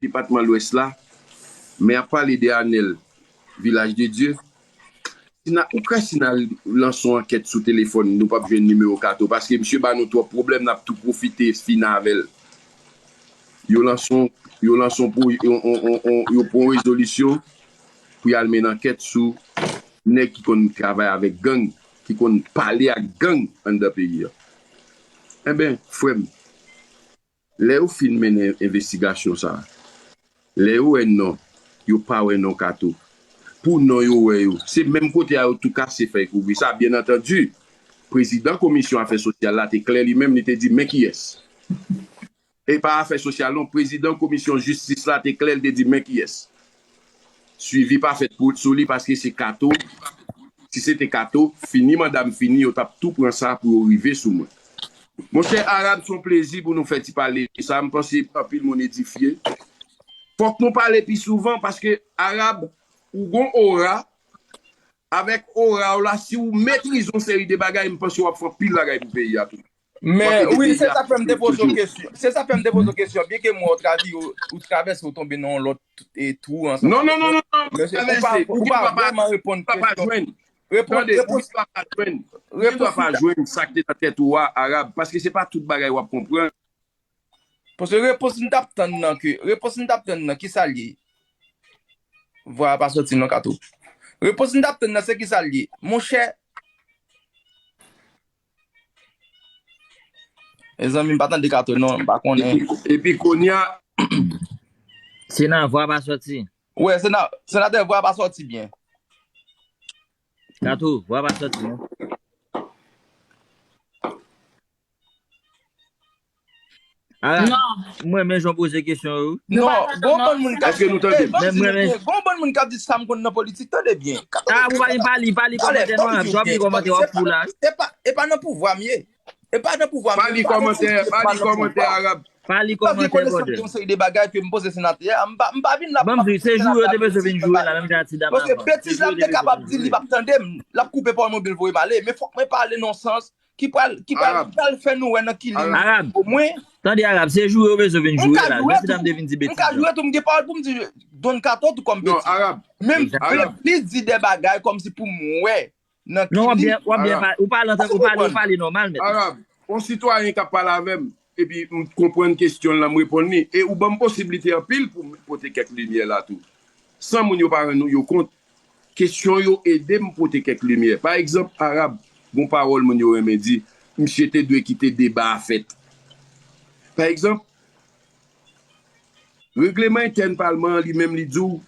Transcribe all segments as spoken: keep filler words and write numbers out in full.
depatman Lwès la, men ap pale de Anèl, Vilaj de Dye. Si n a, ou kwè si n al lanse yon ankèt sou telefòn, nou p ap jwenn nimewo Kato, paske misye ba nou twòp pwoblèm, n ap tou pwofite fin avè l. Yo lanse yon, yo lanse yon, pwo- yon, yon, yon, yon, yo pran yon rezolisyon pou y al mennen ankèt sou nèg ki konn travay avèk gang, ki konn pale ak gang anndan peyi a. Enben, frè m, lè yo fin mennen envestigasyon sa a, lè yo wè non, yo pa wè non Kato. Pou non yo wè yo, se menm kote a yo tou kase fèy kouvri sa. Byen antandi, prezidan komisyon afè sosyal la te klè li menm, li te di, men kiyès. E pa afè sosyal non, prezidan komisyon jistis la te klè, li te di, men kiyès. Swivi pa fèt pou, sou li paske se Kato. Si se te Kato, fini manda m fini, yo t ap tou pran sa pou yo rive sou mwen. Monchè Arab, se yon plezi pou nou fè ti pale sa. M panse anpil moun edifye. Fòk nou pale pi souvan paske Arab, ou gon ora. Avèk ora w la, si w metrize yon seri de bagay, m panse w ap fè anpil bagay pou peyi a tou. W ap Men ede wi, peyi se a sa fè m te poze w toujou. Kesyon. Se sa fè m te poze w kesyon. Byen ke mwen, w travèse, w tonbe nan yon lòt e twou ansanm Non, non, avèk non, mwen. non, non, Men se, ou pa, travèse. Ou ou gen pa dwa pa, vrèman reponn pa, pa kesyon. Jwenn. Reponn, Tande, ou repons, gen dwa pa jwenn. Ou gen dwa repons pa m ta, jwenn sa k te nan tèt ou a, Arab, paske se pa tout bagay w ap konprann. paske repons m t ap tann nan ke, repons m t ap tann nan, ki sa l ye? Vwa a pa sòti non, Kato. Repons m t ap tann nan, se ki sa l ye? Monchè, mezanmi, m pa tande Kato non, m pa konnen. Epi, epi kounye a, Sena, vwa pa sòti. Wè, sena, senatè, vwa a pa sòti byen. Kato, vwa pa sòti non. Ara, Non. Mwen menm jan w poze kesyon yo. Nou pa Non, ka gon tann bann non. moun ka Èske nou tande? Ban m Men di mwen nou men byen, gon bann moun ka di sa m konn nan politik, tande byen. Ah, ou pa li, pa li, pa li Talè, kòmantè ban non, m Ara, di djòb li byen, kòmantè w se ap fou pa, la. se pa, e pa nan pouvwa m ye. E pa nan pouvwa m Pa ye, li m pa gen kòmantè, solisyon pa pa li nan kòmantè pouvwa. Arab. Pa li M pa gen kòmantè, konesans de brother. yon seri de bagay ke m poze senatè a, m pa, m pa vin la pou Ban m m ap di, se fè jou yo te senatè bezwen vin politik, jwe bagay. la, menm jan Artida Paske avan. betiz la m te kapab di li, l ap tande m, l ap koupe pawòl mwen, oubyen l voye m ale, men fòk mwen pale nan sans ki pral, ki pral, Arab. Pral fè nou wè nan ki liy Arab. pou mwen. Tande Arab, se jou yo bezwen vin M jwe ka la. jwe Jan ti tou, dam te vin di m ka betiz la. Jwe tou, m gen pawòl pou m di, Don Kato tou kòm Non, betiz. Arab. Men m Arab. li di de bagay kòmsi pou m wè nan ki Non, w ap liy. byen, w ap byen Arab. pale. Ou pale, an tan- ou pale, ou pale nòmal, mèt. Arab, yon sitwayen k ap pale avè m, epi m konprann kesyon l lan, m reponn li. E ou ban m posiblite anpil pou m pote kèk limyè la tou. San moun yo pa rann yo kont, kesyon yo ede m pote kèk limyè. Pa egzanp, Arab, gon pawòl moun yo renmen di, misye te dwe kite deba a fèt. Pa egzanp, regleman entèn palman an li menm li di w,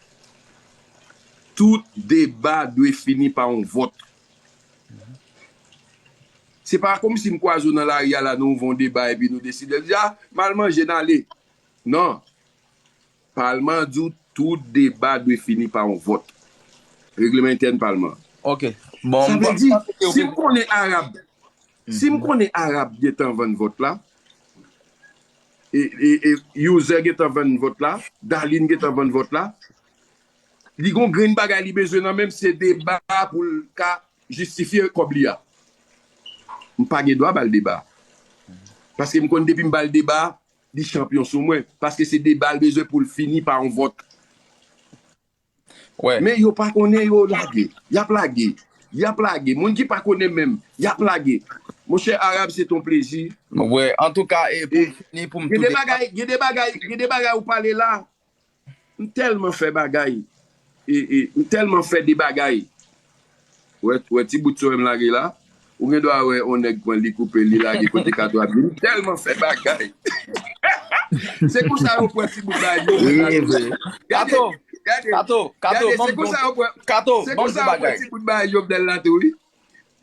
tout deba dwe fini pa yon vòt. Se pa kòmsi m kwaze w nan lari a la, nou ouvè yon deba epi nou deside, nou di, a, m al manje, n ale. Non. Palman an di w tout deba dwe fini pa yon vòt. Regleman entèn palman. Ok. Bon, Sa m vle pa- di, m pa teke w si m pe- konnen Arab, si m konnen Arab gentan vann vòt la, e, e, e user gentan vann vòt la, Darline gentan vann vòt la, li gon grenn bagay li bezwen nan men m, se deba pou l ka jistifye kòb li a. M pa gen dwa ba l deba. Paske m konn depi m ba l deba, li chanpyon sou mwen. Paske se deba l bezwen pou l fini pa yon vòt. Wè. Men yo pa konnen, yo lage. Y ap lage. Y ap lage. Moun ki pa konnen menm, y ap lage. Monchè Arab, se ton plezi. Wè, antouka, e pou E m fini, pou m Gen tou de bagay, gen de bagay, gen de bagay ou pale la. M tèlman fè bagay. E, e, m tèlman fè de bagay. Wè, wè ti bout sou m lage la. Ou gen dwa wè yon nèg pran li koupe, li lage kote Kato ap di. M tèlman fè bagay. Se konsa yo pran ti bout bagay yo. Wi, vre. Gade, Kato, gade, Kato, Kato, gade, ban se m konsa bon, yo pran, Kato, se ban m di konsa yo pran bagay. Ti bout bagay Jovenel la tou, wi.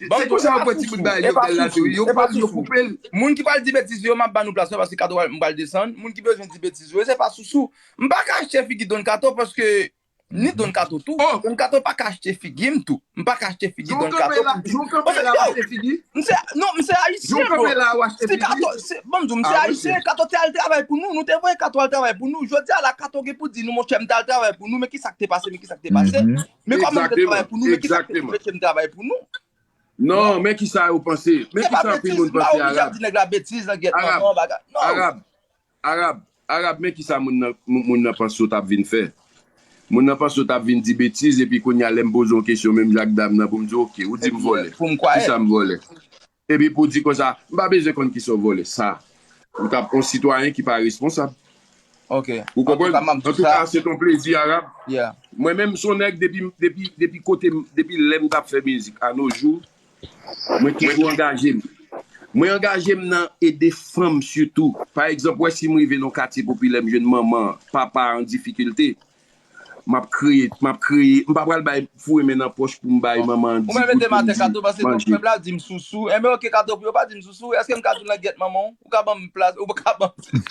Ban Se m konsa di, yo pran ti bout bagay Jovenel la tou, wi. Yo pran l, yo koupe l. Moun ki pral di betiz yo, m ap ba nou plas la, paske Kato m pral desann. Moun ki bezwen di betiz yo, se pa sousou. M pa ka achte figi Don Kato, paske ni Don Kato tou. Oh! Don Kato pa ka achte figi m tou. M pa ka achte figi Jan w Don kanpe Kato la, pou m di. jan w kanpe la, w achte figi. M se, non, m se Jan ayisyen, w bro. kanpe la, w achte Si figi. Kato, se, ban m di w, m se Ah, ayisyen, monchè. Kato te al travay pou nou, nou te voye Kato al travay pou nou. Jodi a la, Kato gen pou di nou, monchè, m te al travay pou nou, men ki sa k te pase, men ki sa k te pase. Men kòman m te travay pou nou, men ki sa k te Egzakteman. fè ke m travay pou nou. Non, men ki sa yo panse. Men Se ki pa sa anpil betiz, moun m pa panse, oblije ap Arab. di nèg la betiz nan gèt Arab, manman bagay. Non. Arab, Arab, Arab, men kisa moun nan, moun nan panse w t ap vin fè? Moun nan panse w t ap vin di betiz, epi kounye a, lè m poze yon kesyon, menm jan ak dam nan, pou m di, "Oke, ou di m vòlè. Pou m kwayè. Kisa m vòlè?" Epi pou di konsa, "M pa bezwen konn kisa w vòlè." Sa, ou t ap yon sitwayen ki pa responsab. Ok. Ou konprann? Antouka, se ton plezi, Arab. Yeah. Mwen menm, se yon nèg depi, depi, depi kote m, depi lè m t ap fè mizik, a no jou, mwen toujou angaje m. Mwen angaje m nan ede fanm sitou. Pa egzanp, wè si m rive nan katye popilè, m jwenn manman, papa an difikilte, m ap kreye, m ap kreye, m pa pral bay foure men nan pòch pou m bay manman an di goud pou m di manje. Ou menm mete m atè kato paske ton frè m la di m sousou. Enben, ok, kato pou yo pa di m sousou. Èske m ka di w langyèt manman w? Ou ka ban m plas, ou pa ka ban m.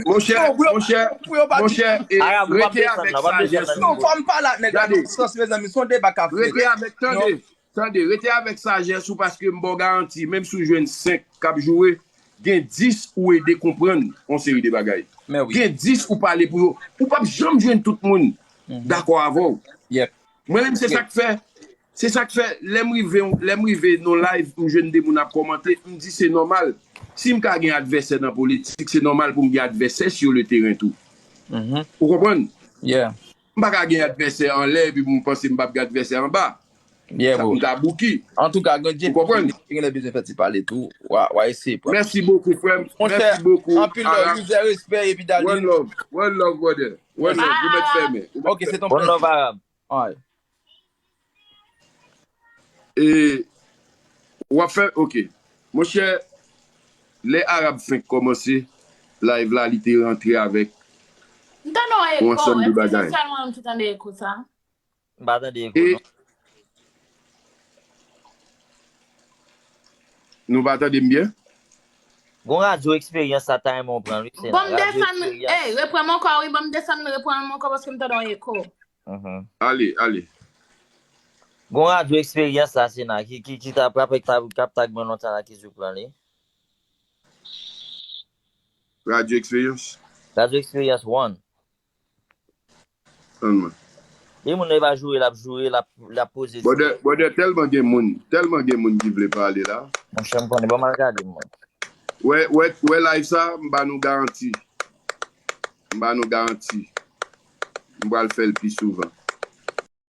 Monchè, monchè, monchè, e, rete avèk sajès ou. Non, fò m pale ak nèg la nan sans, mezanmi, se yon deba k ap fèt. Rete avèk, tande, tande, rete avèk sajès ou paske m ba w garanti, menm si w jwenn senk k ap joure, gen dis ou ede konprann yon seri de bagay. Gen dis ou pale pou yo. Ou p ap janm jwenn tout moun dakò avè w. Mwen menm, se sa k fè, se sa k fè, lè m rive, lè m rive nan live, m jwenn de moun ap kòmante, m di se nòmal. Si m ka gen advèsè nan politik, se nòmal pou m gen advèsè sur le terrain tou. Ou konprann? M pa ka gen advèsè anlè epi pou m panse m p ap gen advèsè anba. M ta bouki. Antouka, Gandye, ou konprann? Genlè bezwen fè ti pale tou. W a, w a eseye pran. Mèsi bokou, frè m. Mèsi bokou, Arab. Anpil love, respè, epi Darline. One love, one love, brother. One love, ou mèt fèmen. Ok, se ton plezi. One love, Arab. Alright. E, w ap fè, ok. Monchè, lè Arab fenk kòmanse live la, li te rantre avèk yon ansanm de bagay. M tande yon eko, e se sèlman m ki tande eko sa. M pa tande eko, non. Nou pa tande m byen? Gon radyo eksperyans sa ta renmen w pran, wi, se radyo eksperyans. Ban m desann, ey, reprann m ankò, wi, ban m desann, reprann m ankò, paske m tande yon eko. Ale, ale. Gon radyo eksperyans la, Sena, ki, ki, ki t ap, k ap, k ap, k ap tag mwen lontan la, ki sou pran li. Radyo eksperyans? Radyo eksperyans one. Tann mwen. Li moun nan, li pa joure, l ap joure, l ap, l ap poze. Brother, brother, tèlman gen moun, tèlman gen moun ki vle pale la. Monchè, m konnen, ban m al gade, mwen. Wè, wè, wè live sa, m ba nou garanti. M ba nou garanti. M pral fè l pi souvan.